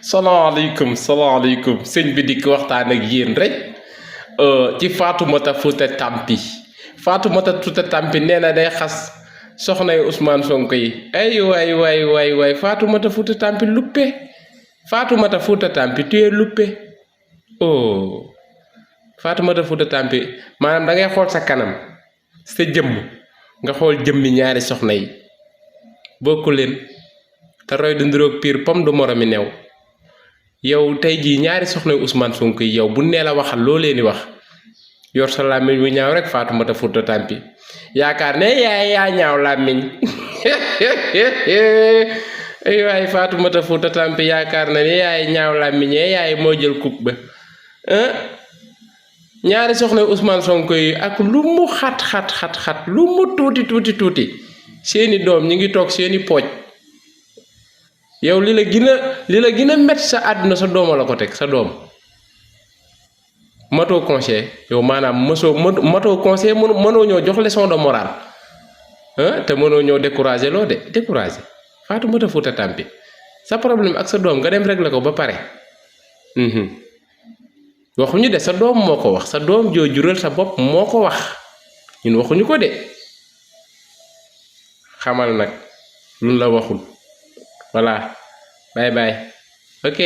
salaamaaleykum sëñ bi di ko waxtaan ak yéen rek ci Fatoumata Fouta Tampi Fatoumata Fouta Tampi nee na day xas soxnay Ousmane Sonko yi ay waay Fatoumata Fouta Tampi luppe Fatoumata Fouta Tampi tu es luppe oh Fatoumata Fouta Tampi maanaam da ngay xool sa kanam sa jëmm nga xool jëmmi ñaari soxna yi bokku leen te roy du nduroog piir pom du moromi new yow tey jii ñaari soxna Ousmane Sonko yi yow bu nee la waxal loo leen di wax yor sa làmmiñ bu ñaaw rek Fatoumata Fouta Tampi yaakaar ne yaa ñaaw làmmiñ ay waay Fatoumata Fouta Tampi yaakaar na ne yaay ñaaw làmmiñee yaay moo jël coupe ba ñaari soxna Ousmane Sonko yi ak lu mu xat lu mu tuuti seeni doom ñi ngi toog seeni pooj yow li la gën a met sa àdduna sa dooma la ko teg sa doom matoo conseil yow maanaam matoo conseil mënoo ñoo jox leçon de morale te mënoo ñoo découragé loo de découragé Fatoumata Fouta Tampi sa problème ak sa doom nga dem régler ko ba pare waxuñu de sa doom moo ko wax sa doom joo jural sa bopp moo ko wax ñun waxuñu ko de xamal nag luñ la waxul voilà bye ok